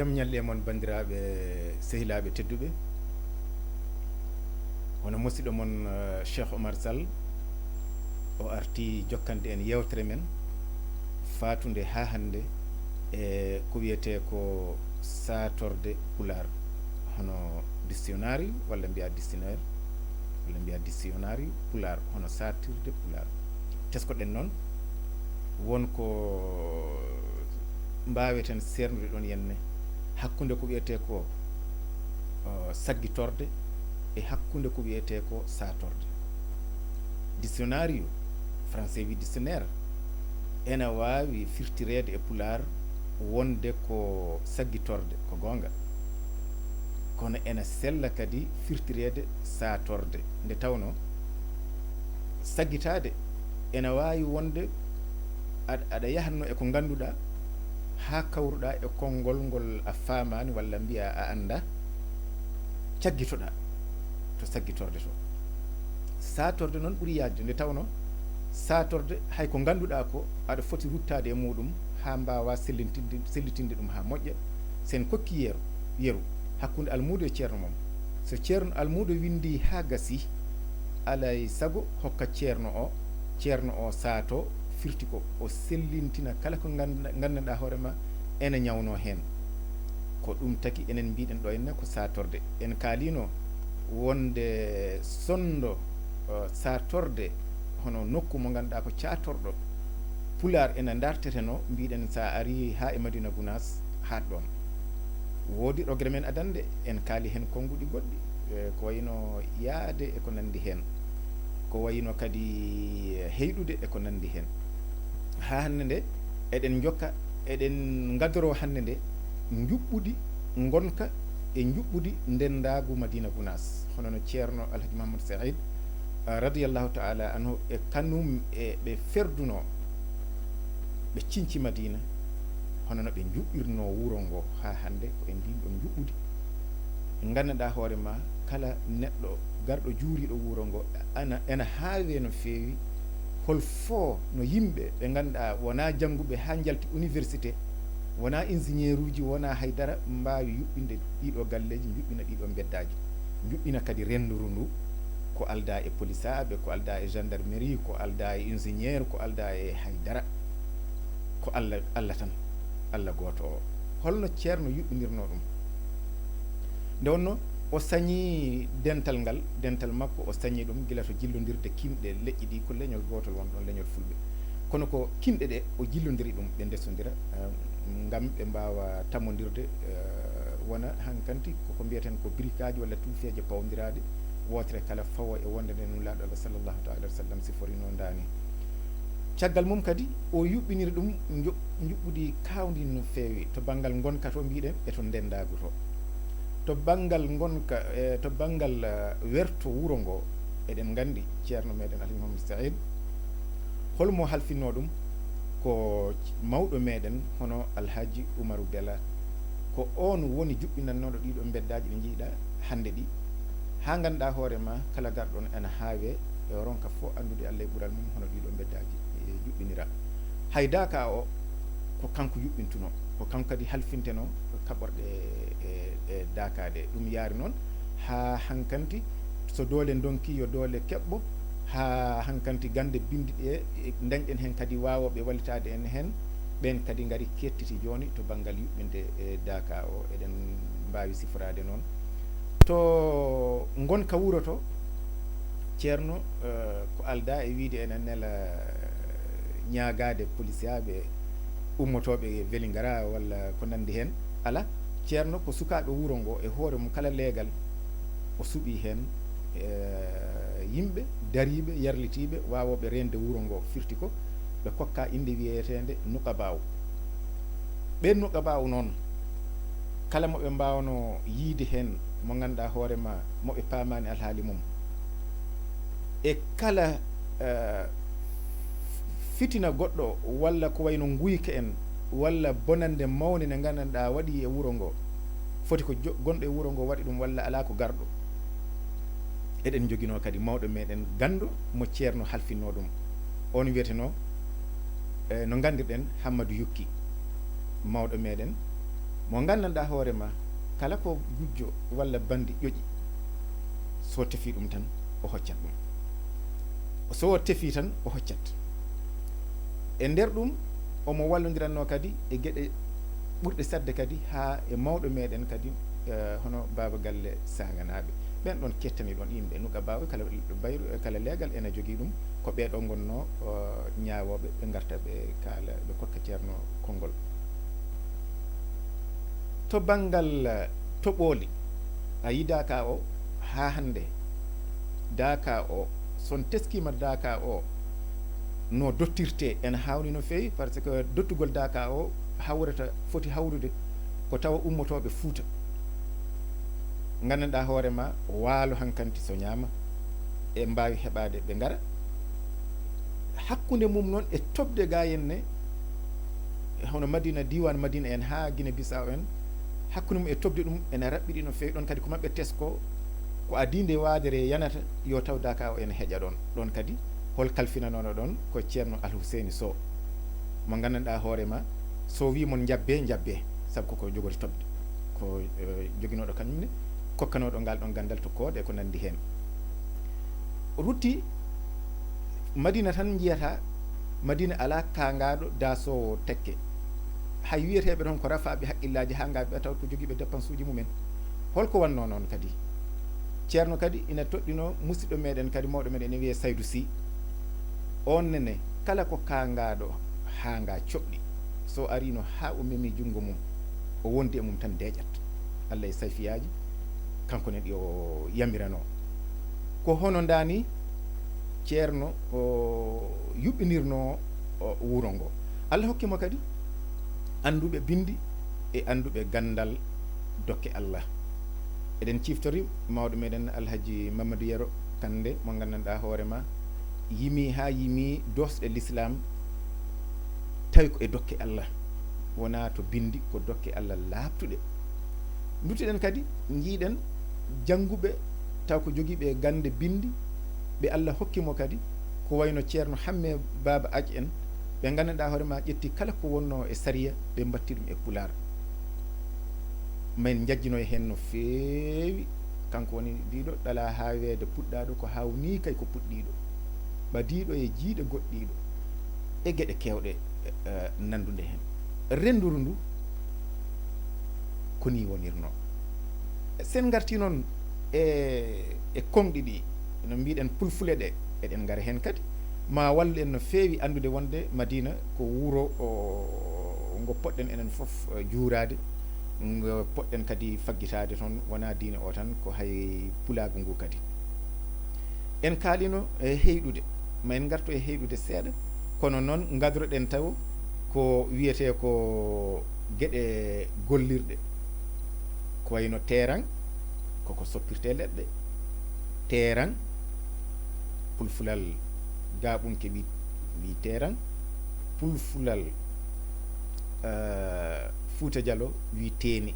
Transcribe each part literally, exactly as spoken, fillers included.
Jam ñalle e mon, banndiraaɓe, sehilaaɓe tedduɓe. Hono musiɗɗo mon, eh, Cheikh Omar Sall, o arti jokkande en yeewtere men faatunde haa hannde e ko wiyetee ko saatorde Pulaar, hono dictionnaire walla mbiya dictionnaire, walla mbiya dictionnaire Pulaar, hono saatirde Pulaar. Teskoɗen noon, won ko mbaaweten seerndude ɗoon yenne hakkunde ko wiyetee ko, o, saggitorde e hakkunde ko wiyetee ko saatorde. Dictionnaire, français wi dictionnaire, ena waawi firtireede e Pulaar wonde ko saggitorde, ko goonga. Kono ena sella kadi firtireede saatorde, nde tawnoo saggitaade ena waawi wonde aɗa, aɗa yahatnoo e ko ngannduɗaa haa kawruɗaa e konngol ngol a faamaani walla mbiyaa a anndaa, caggitoɗaa to saggitorde to. Saatorde noon ɓuri yaajde, nde tawnoo saatorde hay ko ngannduɗaa ko aɗa foti ruttaade e muuɗum haa mbaawaa sellintinde, sellitinde ɗum haa moƴƴa. So en kokki yeru, yeru hakkunde almuudo e ceerno mum, so ceerno almuudo winndii haa gasii, alaa e sago hokka ceerno o, ceerno o saato, firti ko o sellintina kala ko nganndu-, nganndanɗaa hoore ma ena ñawnoo heen. Ko ɗum taki enen mbiɗen ɗo henne ko saatorde. En kaaliino wonde sonndo, eh, saatorde, hono nokku mo ngannduɗaa ko caatorɗo Pulaar ena ndarteteno, mbiɗen so a arii haa e Madina Gunaas, haat ɗoon. Woodi rogere men adannde, en kaali heen konnguɗi goɗɗi, eh, ko wayno yahde e ko nanndi heen, ko wayno kadi, eh, heyɗude e ko nanndi heen. Haa hannde nde, eɗen njokka, eɗen ngadoroo hannde nde njuɓɓudi ngonka e njuɓɓudi ndenndaagu Madina Gunaas, hono no ceerno Alhaji Mahamadou Saïd, eh, radiyallahu taala anhu e kanum e ɓe ferdunoo, ɓe ciñci Madina, hono no ɓe njuɓɓirnoo wuro ngo haa hannde, ko e ndiin ɗoon njuɓɓudi. Nganndanɗaa hoore ma, kala neɗɗo garɗo juuriiɗo wuro ngo, ana, ena haawee no feewi, hol foo no yimɓe ɓe ngannduɗaa wonaa jannguɓe haa njalti université, wonaa ingénieur uji, wonaa hay dara, mbaawi yuɓɓinde ɗiiɗoo galleeji, njuɓɓina ɗiiɗoo mbeddaaji, njuɓɓina kadi rennduru ndu, ko aldaa e polisaaɓe, ko aldaa e gendarmerie, ko aldaa e ingénieur, ko aldaa e hay dara. Ko Allah, Allah tan, Allah gooto o. Holno ceerno yuɓɓinirnoo ɗum? Nde wonnoo o sañi dental ngal, dental makko o sañi ɗum gila to jillondirde kinɗe leƴƴi ɗi, ko leñol gootol won ɗoon, leñol Fulɓe. Kono ko kinɗe ɗe o jillondiri ɗum, ɓe ndesondira, eh, ngam ɓe mbaawa tammondirde, eh, wona hankanti koko mbiyaten ko brikaaji walla tuufeeje pawondiraaɗe, wootere kala fawo e wonde nde Nulaaɗo Allah sallallahu taala alaihi wa sallam siforinoo ndaani. Caggal mum kadi, o yuɓɓiniri ɗum nju-, njuɓɓudi kaawndi no feewi to banngal ngonka to mbiɗen e to ndenndaagu to. To banngal ngonka, e to banngal, eh, werto wuro ngo, eɗen nganndi ceerno meɗen Alhaji Mahamadou Saïd, holmo halfinnoo ɗum? Ko mawɗo meɗen hono Alhaji Umaru Bela, ko oon woni juɓɓinannooɗo ɗiiɗoo mbeddaaji ɗi njiiɗaa hannde ɗi, haa ngannduɗaa hoore ma kala garɗo ena haawee e ronka fof anndude Allah e ɓural mum hono ɗiiɗoo mbeddaaji, e, juɓɓinira. Hay Daaka o, ko kanko yuɓɓintunoo, ko kanko kadi halfintenoo kaɓorɗe e, e Daaka ɗe. Ɗum yaari noon haa hankanti, so doole ndonki, yo doole keɓɓo, haa hankanti gannde binndi ɗe, e, ndañɗen heen kadi waawooɓe wallitaade en heen. Ɓeen kadi ngari kettiti jooni to banngal yuɓɓinde e Daaka o, eɗen mbaawi siforaade noon. To ngonka wuro to, ceerno, eh, ko aldaa e wiyde ene nela ñaagaade polisiyaaɓe ummotooɓe Vélingara walla ko nanndi heen. Alaa, ceerno ko sukaaɓe wuro ngo e hoore mum kala leegal o suɓii heen, eh, yimɓe dariiɓe, yarlitiiɓe, waawooɓe reende wuro ngo, firti ko ɓe kokkaa innde wiyeteende Nuqabaaw. Ɓeen Nuqabaaw noon, kala mo ɓe mbaawnoo yiyde heen, mo ngannduɗaa hoore ma, mo ɓe paamaani alhaali mum, e kala, eh, fitina goɗɗo, walla ko wayno nguyka en, walla bonannde mawnde nde nganndanɗaa waɗii e wuro ngo, foti ko jo-, gonɗo e wuro ngo waɗi ɗum, walla alaa ko garɗo. Eɗen njoginoo kadi mawɗo meɗen ganndo mo ceerno halfinnoo ɗum. On wiyetenoo, eh, no nganndirɗen, Hammadu Yukki, mawɗo meɗen, Mo nganndanɗaa hoore ma, kala ko gujjo walla banndi ƴoƴi, so tefi ɗum tan, o hoccat ɗum. So o tefi tan, o hoccat. E nder ɗum, omo wallondiranno kadi e geɗe ɓurɗe saɗde kadi haa e mawɗo meɗen kadi, eh, hono Baaba Galle Saganaaɓe. Ɓen ɗon kettani ɗon yimɓe, nuka baawe kala bayru, kala leegal ena jogii ɗum. Ko ɓee ɗoo ngonnoo, eh, ñaawooɓe, ɓe ngarta ɓe kaala, ɓe kokka Ceerno konngol. To banngal, eh, toɓooli, a yii Daakaa o haa hannde, Daakaa o, so on teskiima Daakaa o no dottirtee, ena haawni no feewi, par ce que dottugol Daakaa o hawrata, foti hawrude ko tawa ummotooɓe Fuuta. Nganndanɗaa hoore ma, waalo hankanti so ñaama, e mbaawi heɓaade ɓe ngara. Hakkunde mum noon e toɓde ga henne, hono Madina, diiwaan Madina en haa Gine Bisaaw en, hakkunde mum e toɓde ɗum ena raɓɓiɗi no feewi. Ɗoon kadi ko maɓɓe tesko, ko adii nde waadere yanata, yo taw Daakaa o ena heƴa ɗoon. Ɗoon kadi, hol kalfinanooɗo ɗoon? Ko Ceerno Alhuseeni Sow, mo nganndanɗaa hoore ma, so wii mon njabbee, njabbee, sabu koko jogori toɓde. Ko, eh, joginooɗo kañum ne, kokkanooɗo ngal ɗoon ganndal to koode e ko nanndi heen. Rutti Madina tan njiyata, Madina alaa kaangaaɗo daasoowo tekke. Hay wiyeteeɓe toon ko rafaaɓe haqqillaaji haa ngaa ɓe taw ko jogiiɓe dépense uji mumen. Holko wannoo noon kadi? Ceerno kadi ina toɗɗinoo musidɗo meɗen kadi, mawɗo meɗen, ene wiyee Saydu Sy. Oon nene, kala ko kaangaaɗo haa ngaa coɓɗi, so ariino haa o memi junngo mum, o wondi e mum tan deeƴat. Allah e sayfiyaaji, kanko ne ɗi o yamiranoo. Ko hono ndaa ni Ceerno o yuɓɓinirnoo o wuro ngo. Allah hokki mo kadi annduɓe binndi e annduɓe ganndal dokke Allah. Eɗen ciftori mawɗo meɗen Alhaji Mamadou Yero Kande, mo nganndanɗaa hoore ma, yimi haa yimi doosɗe Lislaam, tawi ko e dokke Allah, wonaa to binndi, ko dokke Allah laaɓtuɗe. Nduttiɗen kadi, njiiɗen jannguɓe, taw ko jogiiɓe gannde binndi, ɓe Allah hokki mo kadi, ko wayno Ceerno Hammee Baaba Aj en, ɓe nganndanɗaa hoore ma ƴetti kala ko wonnoo e sariya, ɓe mbatti ɗum e Pulaar. Ma en njajjinoy heen no feewi. Kanko woni biiɗo ɗalaa haaweede puɗɗaaɗo, ko haawnii kay ko puɗɗiiɗo, ɓadiiɗo e jiiɗe goɗɗiiɗo, e geɗe keewɗe, eh, nannduɗe heen. Rennduru ndu, ko nii wonirnoo. Sen ngartii noon e, e koŋɗi ɗi, no mbiiɗen pulfule ɗe, eɗen ngara heen kadi. Ma wallu en no feewi anndude wonde Madina ko wuro o, ngo poɗɗen enen fof, eh, juuraade, ngo poɗɗen kadi faggitaade toon, wonaa diine o tan, ko hay pulaagu ngu kadi. En kaalino e heyɗude, ma en ngarto e heyɗude seeɗa, kono noon ngadroɗen taw ko wiyetee ko geɗe gollirɗe, ko wayno teeraŋ, koko soppirtee leɗɗe, teeraŋ, pulfulal gaaɓunke wi, wi teeraŋ, pulfulal, eh, Fuuta Jalo wi teeni,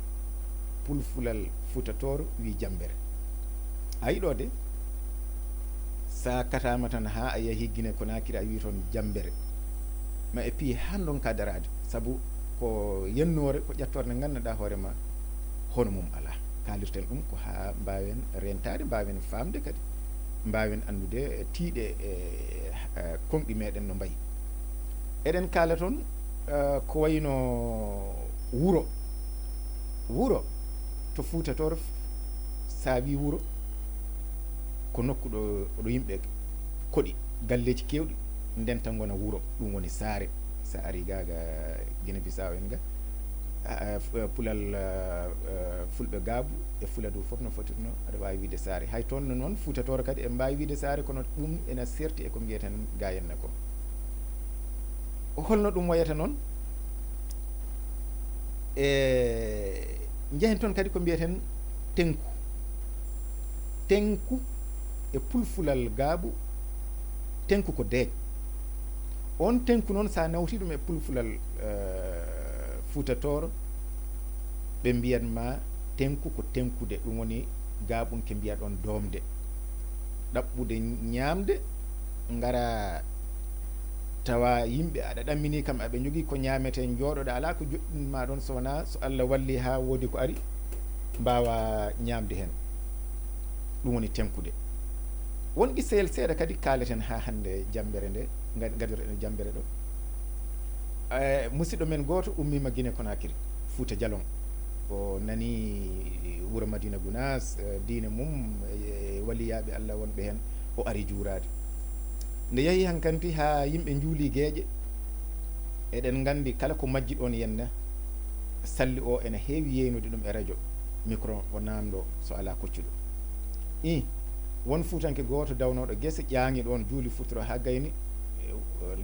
pulfulal Fuuta Tooro wi jammbere. A yiɗo de, sa kataama tan haa a yahi Gine Konaakiri, a wi toon jammbere. Ma e piye haa ndonka daraade, sabu ko yennoore, ko ƴattoore nde nganndanɗaa hoore ma, hono mum alaa. Kaalirten ɗum ko haa mbaawen reentaade, mbaawen faamde kadi, mbaawen anndude tiiɗe e, e, koŋɗi meɗen no mbayi. Eɗen kaala toon, eh, ko wayno wuro. Wuro to Fuuta Tooro, sa wi wuro, ko nokku ɗo, ɗo yimɓe koɗi, galleeji keewɗi ndenta ngona wuro, ɗum woni saare. Sa ari ga, ga Gine Bisaaw en ga, a, a, f-, pulal, a, a, fulɓe gaabu e fuladu fof no fotirno, aɗa waawi wiide saare. Hay toon noon Fuuta Tooro kadi eɓe mbaawi wiide saare, kono ɗum ena serti e ko mbiyeten ga henne ko. Holno ɗum wayata noon? E njehen toon kadi ko mbiyeten teŋku. Teŋku e pulfulal gaabu, teŋku ko deeƴ. Oon teŋku noon, sa nawti ɗum e pulfulal, eh, Fuuta Tooro, ɓe mbiyat ma teŋku ko teŋkude, ɗum woni gaaɓunke mbiya ɗon doomde. Ɗaɓɓude ñaamde, ngara tawa yimɓe aɗa ɗammini kam, aɓe njogii ko ñaametee, njooɗoɗaa, alaa ko joɗɗinmaa ɗoon, so wonaa so Allah walli haa woodi ko ari, mbaawaa ñaamde heen. Ɗum woni tenkude. Won qissayel seeɗa kadi kaaleten haa hannde jammbere nde, nga-, ngadoren e jammbere ɗo. Eh, musidɗo men gooto ummiima Guinée Conakry, Fuuta Jalon. O nani wuro Madina Gunaas, eh, diine mum, eh, waliyaaɓe Allah wonɓe heen, o ari juuraade. Nde yahi hankanti haa yimɓe njuuli geeƴe, eɗen nganndi kala ko majji ɗoon yenne, salli o ene heewi yeynude ɗum e rajo, micro o naamndo so alaa koccuɗo. I, won fuutanke gooto dawnooɗo gese, ƴaŋi ɗoon, juuli futuro haa gayni, eh,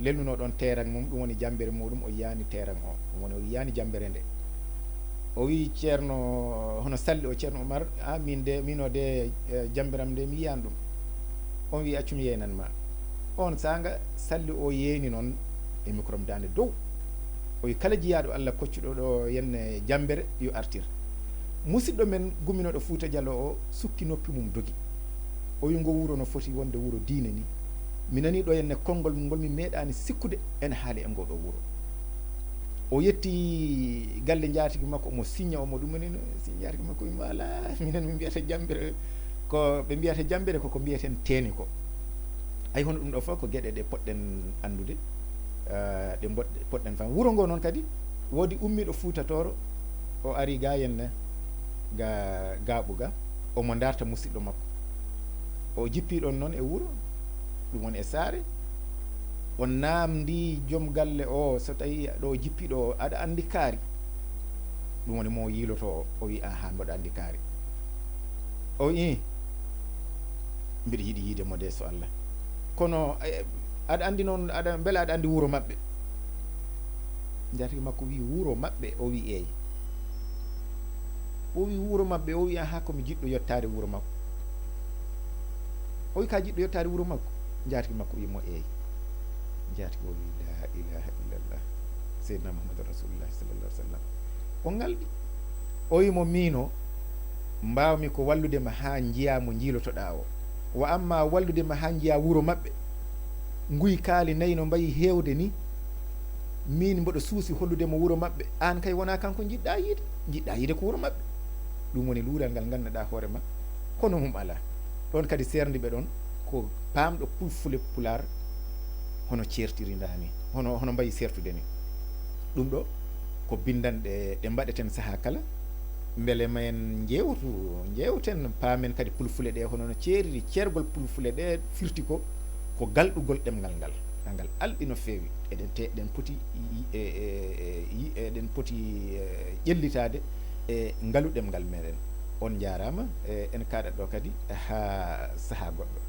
lelnunoo ɗoon teeraŋ mum, ɗum woni jammbere muɗum, o yiyaani teeraŋ o, ɗum woni o yiyaani jammbere nde. O wii, "Ceerno, hono salli o, Ceerno Umar, a, min de, min o de, eh, jammbere am nde, mi yiyaani ɗum." On wii, "Accu mi yeynan ma." Oon saanga, salli o yeeyni noon e micro am daande dow. O wii, "Kala jiyaaɗo Allah koccuɗo ɗo yenne jammbere, yo artir." Musidɗo men gumminooɗo Fuuta Jaloo o sukki noppi mum dogi. O wii, "Ngo wuro no foti wonde wuro diine ni. Mi nanii ɗo henne konngol ngol mi meeɗaani sikkude ene haali e ngoo ɗo wuro." O yetti galle njaatigi makko, omo siñña, omo ɗum woni no si njaatigi makko wii mo, "Alaa, minen min mbiyata jammbere, ko ɓe mbiyata jammbere ko ko mbiyeten teeni ko." Ay, hono ɗum ɗo fof ko geɗe ɗe poɗɗen anndude, eh, ɗe mboɗ-, poɗɗen fam. Wuro ngoo noon kadi, woodi ummiiɗo Fuuta Tooro, o ari ga henne, ga Gaaɓu ga, omo darta musidɗo makko. O jippii ɗoon noon e wuro, ɗum woni e saare. O naamndii joom galle o, so tawii ɗo o jippii ɗo, aɗa anndi kaari? Ɗum woni mo yiilotoo o, o wii, "Ahaa, mboɗo anndi kaari." O wii, "Ih, mbiɗo yiɗi yiide mo de so Allah. Kono, eh, aɗa anndi noon, aɗa, mbele aɗa anndi wuro maɓɓe?" Njaatigi makko wii, "Wuro maɓɓe?" O wii, "Eey." O wii, "Wuro maɓɓe?" O wii, "Ahaa, ko mi jiɗɗo yottaade wuro makko." O wii, "Ka jiɗɗo yottaade wuro makko?" Njaatigi makko wii mo, "Eey." Njaatigi o wii, "La ilaha illallah, Seydina Muhammadu Rasulullah sallallahu alaihi wasallam." O ŋalɗi. O wii mo, "Miino, mbaawmi ko wallude ma haa njiyaa mo njiilotoɗaa o. Wa amma wallude ma haa njiyaa wuro maɓɓe, nguy kaali nayi no mbayi heewde ni, miin mboɗo suusi hollude mo wuro maɓɓe, aan kay wonaa kanko njiɗɗaa yiide, njiɗɗaa yiide ko wuro maɓɓe. Ɗum woni luural ngal ngannduɗaa hoore ma, hono mum alaa." Ɗoon kadi seerndiiɓe ɗoon ko paamɗo pulfule pulaar hono ceertiri ndaa ni, hono, hono mbayi seertude ni. Ɗum ɗo ko binndanɗe ɗe mbaɗeten sahaa kala, mbele ma en njeewtu, njeewten, paamen kadi pulfule ɗe, hono no ceeriri, ceergol pulfule ɗe firti ko, ko galɗugol ɗemngal ngal. Ngal alɗi no feewi. Eɗen te-, eɗen poti yi-, e, e, e, yi-, eɗen poti, e, ƴellitaade e ngalu ɗemngal meɗen. On njaaraama, e, en kaaɗat ɗo kadi haa sahaa goɗɗo.